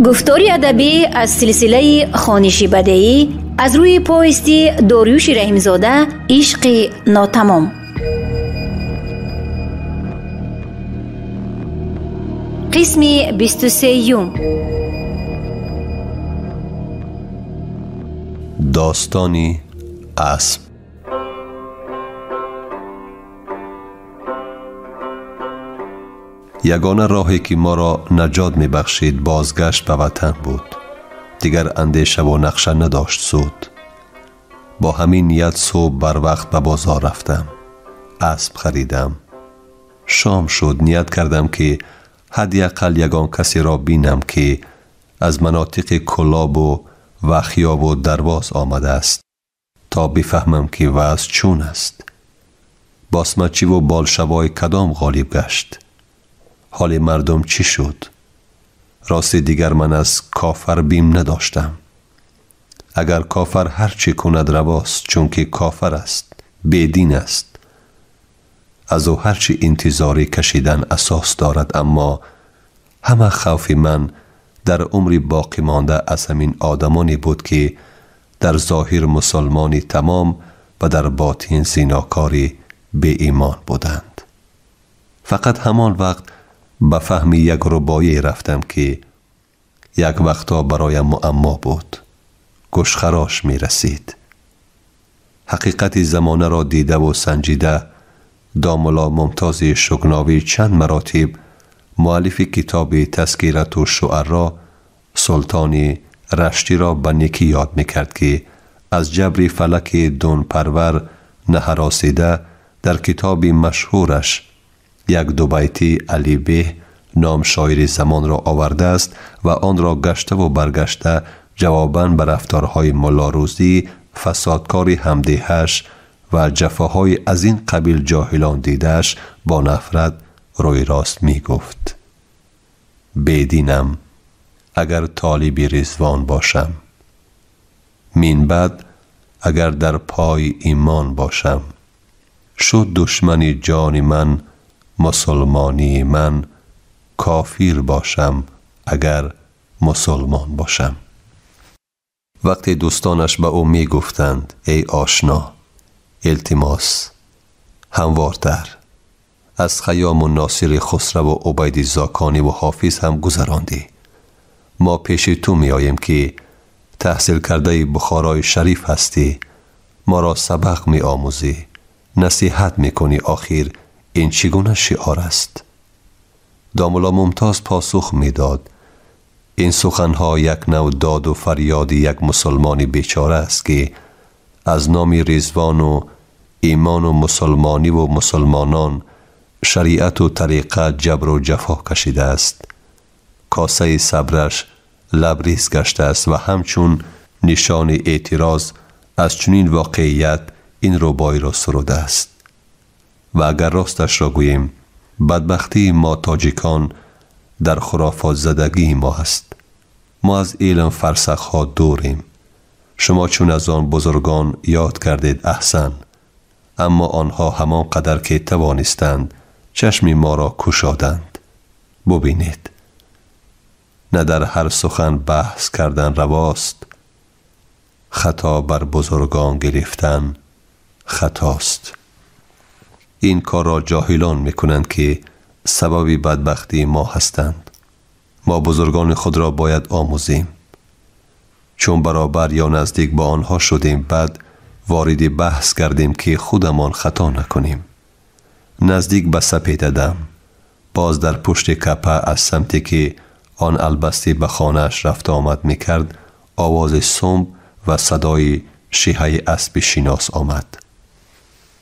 Гуфтори адабӣ аз силсилаи хониши бадеӣ аз рӯи повести Дориюши Раҳимзода «Ишқи нотамом». Қисми 23. Достони асп. Ягона роҳе ки моро наҷот мебахшид бозгашт ба ватан буд. Дигар андешаву нақша надошт суд. Бо ҳамин ният субҳ барвақт ба бозор рафтам. Асп харидам. Шом шуд, ният кардам ки ҳадди ақал ягон касеро бинам ки аз манотиқи Кӯлобу Вахёбу Дарвоз омадааст, то бифаҳмам ки вазъ чун аст. Босмачиву болшавой кадом ғолиб гашт? ҳоли мардум чӣ шуд? Рости дигар ман аз кофар бим надоштам. Агар кофар ҳар чӣ кунад равост, чунки кофар аст, бедин аст. Аз ӯ ҳар чӣ интизорӣ кашидан асос дорад, аммо ҳама хавфи ман дар умри боқӣ монда аз ҳамин одамоне буд ки дар зоҳир мусулмони тамом ва дар ботин зинокори беимон буданд. Фақат ҳамон вақт ба фаҳми як рубоӣ рафтам ки як вақто бароям муаммо буд. Гӯшхарош мерасид. Ҳақиқати замонаро дидаву санҷида домулло Мумтози Шугновӣ чанд маротиб муаллифи китоби Тазкирату шуаро Султони Раштиро ба некӣ ёд мекард ки аз ҷабри фалаки дунпарвар наҳаросида дар китоби машҳураш як дубайтӣ Алибеҳ ном шоири замонро овардааст ва онро гаштаву баргашта ҷавобан ба рафторҳои муллорӯзӣ, фасодкори ҳамдеҳаш ва ҷафоҳои аз ин қабил ҷоҳилон дидааш бо нафрат рӯи рост мегуфт: бединам агар толиби ризвон бошам, минбаъд агар дар пой имон бошам, шуд душмани ҷони ман мусулмонии ман, кофир бошам агар мусулмон бошам. Вақте дӯстонаш ба ӯ мегуфтанд: эй ошно, илтимос, ҳамвортар, аз Хайёму Носири Хусраву Убайди Зокониву Ҳофиз ҳам гузарондӣ, мо пеши ту меоем ки таҳсил кардаи Бухорои шариф ҳастӣ, моро сабақ меомӯзӣ, насиҳат мекунӣ, охир ин чӣ гуна шиор аст? Домулло Мумтоз посух медод: ин суханҳо як нав доду фарёди як мусулмони бечора аст ки аз номи ризвону имону мусулмониву мусулмонон, шариату тариқат ҷабру ҷафо кашидааст. Косаи сабраш лабриз гаштааст ва ҳамчун нишони эътироз аз чунин воқеият ин рубоиро сурудааст. Ва агар росташро гӯем, бадбахтии мо тоҷикон дар хурофотзадагии мо аст. Мо аз илм фарсахҳо дурем. Шумо чун аз он бузургон ёд кардед, аҳсан, аммо онҳо ҳамон қадар ки тавонистанд чашми моро кушоданд. Бубинед, на дар ҳар сухан баҳс кардан равост, хато бар бузургон гирифтан хатост. Ин корро ҷоҳилон мекунанд ки сабаби бадбахтии мо ҳастанд. Мо бузургони худро бояд омӯзем. Чун баробар ё наздик ба онҳо шудем, баъд вориди баҳс гардем ки худамон хато накунем. Наздик ба сапедадам, боз дар пушти капа аз самте ки он албастӣ ба хонааш рафта омад мекард, овози сумб ва садои шиҳаи аспи шинос омад.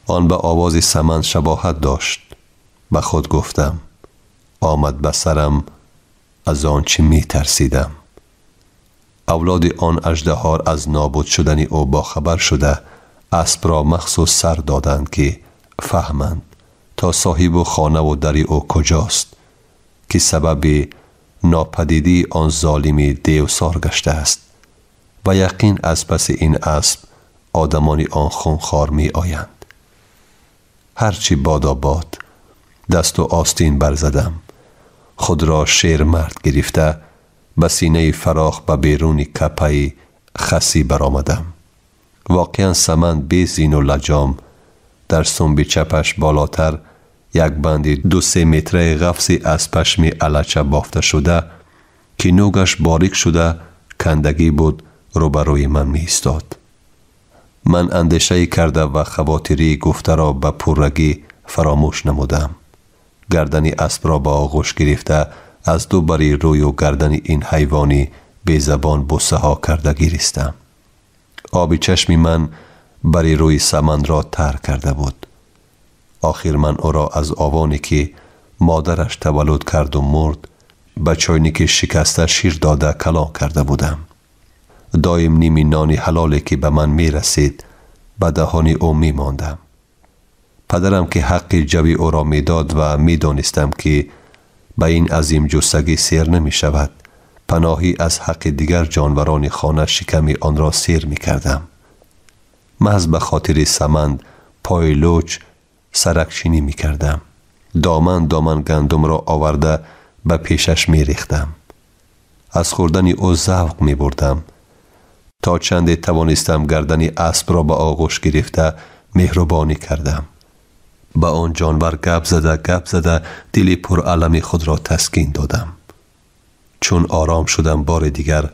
Он ба овози саман шабоҳат дошт. Ба худ гуфтам: омад ба сарам аз он чӣ метарсидам. Авлоди он аждаҳор аз нобуд шудани ӯ бохабар шуда аспро махсус сар доданд ки фаҳманд то соҳибу хонаву дари ӯ куҷост, ки сабаби нопадидии он золими девсор гаштааст. Ба яқин аз паси ин асп одамони он хунхор меоянд. Ҳарчи бодобод дасту остин барзадам, худро шермард гирифта ба синаи фарох ба беруни капаи хасӣ баромадам. Воқеан Саманд бе зину лаҷом, дар сумби чапаш болотар як банди 2-3 метраи ғафси аз пашми алача бофта шуда, ки нӯгаш борик шуда кандагӣ буд, рӯбарӯи ман меистод. Ман андешае карда ва хавотирии гуфтаро ба пуррагӣ фаромӯш намудам. Гардани аспро ба оғӯш гирифта аз ду бари рӯю гардани ин ҳайвони безабон бусаҳо карда гиристам. Оби чашми ман бари рӯи Самандро тар карда буд. Охир ман ӯро аз овоне ки модараш таваллуд карду мурд, ба чойники шикаста шир дода калон карда будам. Доим ними нони ҳалоле ки ба ман мерасид, ба даҳони ӯ мемондам. Падарам ки ҳаққи ҷави ӯро медод ва медонистам ки ба ин азим ҷуссагӣ сер намешавад, паноҳӣ аз ҳаққи дигар ҷонварони хона шиками онро сер мекардам. Маҳз ба хотири Саманд пои лӯч саракчинӣ мекардам. Доман доман гандумро оварда ба пешаш мерехтам. Аз хӯрдани ӯ завқ мебурдам. То чанде тавонистам гардани аспро ба оғӯш гирифта меҳрубонӣ кардам. Ба он ҷонвар гап зада гап зада дили пуралами худро таскин додам. Чун ором шудам, бори дигар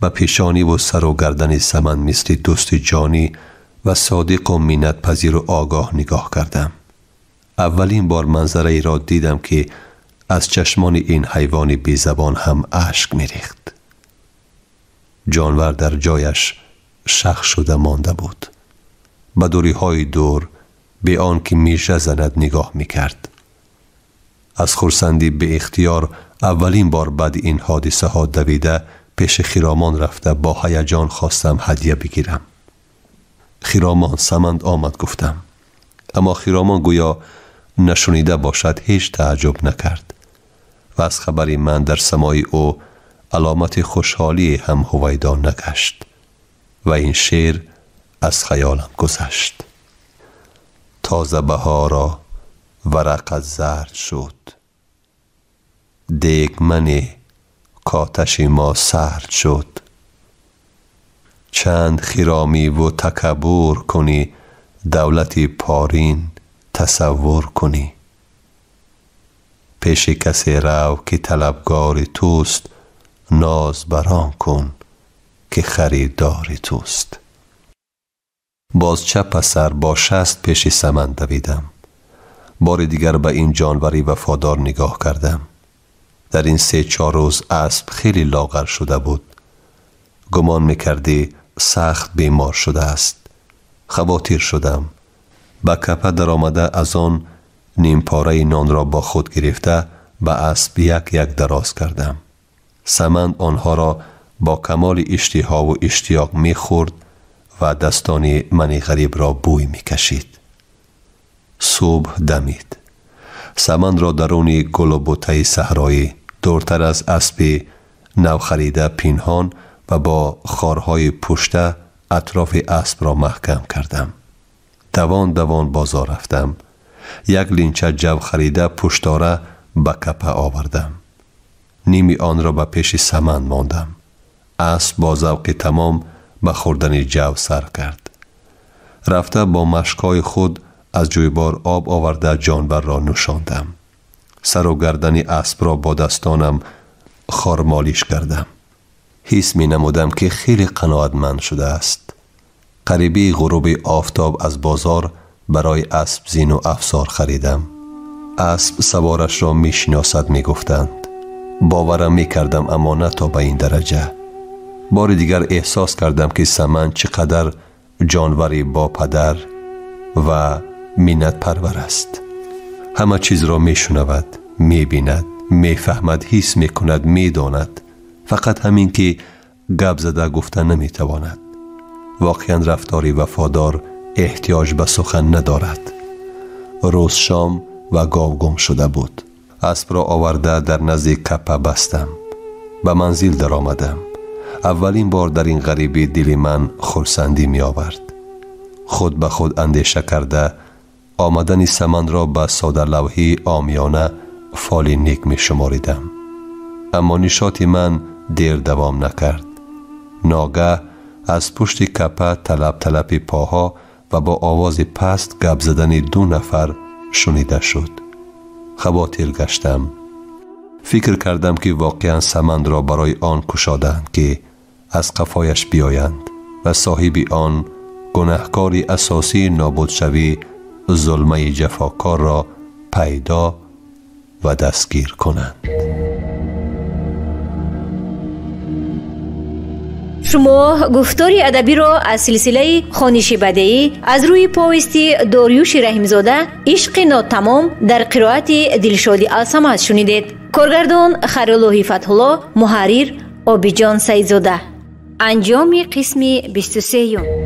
ба пешониву сару гардани Саманд мисли дӯсти ҷонӣ ва содиқу миннатпазиру огоҳ нигоҳ кардам. Аввалин бор манзараеро дидам ки аз чашмони ин ҳайвони безабон ҳам ашк мерехт. Ҷонвар дар ҷояш шах шуда монда буд. Ба дуриҳои дур бе он ки мижа занад нигоҳ мекард. Аз хурсандӣ беихтиёр аввалин бор баъди ин ҳодисаҳо давида пеши Хиромон рафта бо ҳаяҷон хостам ҳадя бигирам. Хиромон, Саманд омад, гуфтам. Аммо Хиромон гӯё нашунида бошад ҳеҷ тааҷҷуб накард ва аз хабари ман дар самои ӯ аломати хушҳолие ҳам ҳувайдо нагашт ва ин шеър аз хаёлам гузашт. Тоза баҳоро варақат зард шуд, дегмане коташи мо сард шуд. Чанд хиромиву такаббур кунӣ, давлати порин тасаввур кунӣ. Пеши касе рав ки талабгори туст, ноз барон кун ки харидори туст. Боз чапа сар бо шаст пеши Саманд давидам. Бори дигар ба ин ҷонвари вафодор нигоҳ кардам. Дар ин 3-4 рӯз асп хеле лоғар шуда буд. Гумон мекардӣ сахт бемор шудааст. Хавотир шудам. Ба капа даромада аз он нимпораи нонро бо худ гирифта ба асп як-як дароз кардам. Саманд онҳоро бо камоли иштиҳову иштиёқ мехӯрд ва дастони мани ғарибро бӯй мекашид. Субҳ дамид. Самандро даруни гулу бутаи саҳроӣ дуртар аз аспи навхарида пинҳон ва бо хорҳои пушта атрофи аспро маҳкам кардам. Давон давон бозор рафтам. Як линча ҷав харида пуштора ба капа овардам. Ними онро ба пеши Саманд мондам. Асп бо завқи тамом ба хӯрдани ҷав сар кард. Рафта бо машкҳои худ аз ҷӯйбор об оварда ҷонварро нӯшондам. Сару гардани аспро бо дастонам хормолиш кардам. Ҳис менамудам ки хеле қаноатманд шудааст. Қарибии ғуруби офтоб аз бозор барои асп зину афсор харидам. Асп саворашро мешиносад, мегуфтанд. Боварам мекардам, аммо на то ба ин дараҷа. Бори дигар эҳсос кардам ки Саманд чӣ қадар ҷонвари бо падар ва миннатпарвар аст. Ҳама чизро мешунавад, мебинад, мефаҳмад, ҳис мекунад, медонад. Фақат ҳамин ки гап зада гуфта наметавонад. Воқеан рафтори вафодор эҳтиёҷ ба сухан надорад. Рӯз шом ва гов гум шуда буд. Аспро оварда дар назди капа бастам. Ба манзил даромадам. Аввалин бор дар ин ғарибӣ дили ман хурсандӣ меовард. Худ ба худ андеша карда омадани Самандро ба содалавҳии омиёна фоли нек мешуморидам. Аммо нишоти ман дер давом накард. Ногаҳ аз пушти капа талаб талапи поҳо ва бо овози паст гап задани ду нафар шунида шуд. Хавотир гаштам. Фикр кардам, ки воқеан самандро барои он кушодаанд, ки аз қафояш биёянд ва соҳиби он гунаҳкори асосии нобудшавӣ, зулмаи ҷафокорро пайдо ва дастгир кунанд. Шумо гуфтори адабиро аз силсилаи хониши бадеӣ аз рӯи повести Дориюши Раҳимзода «Ишқи нотамом» дар қироати Дилшоди Алсамад шунидед. Коргардон Хайруллоҳи Фатҳулло, муҳаррир Обиҷон Саидзода. Анҷоми қисми 23-юм.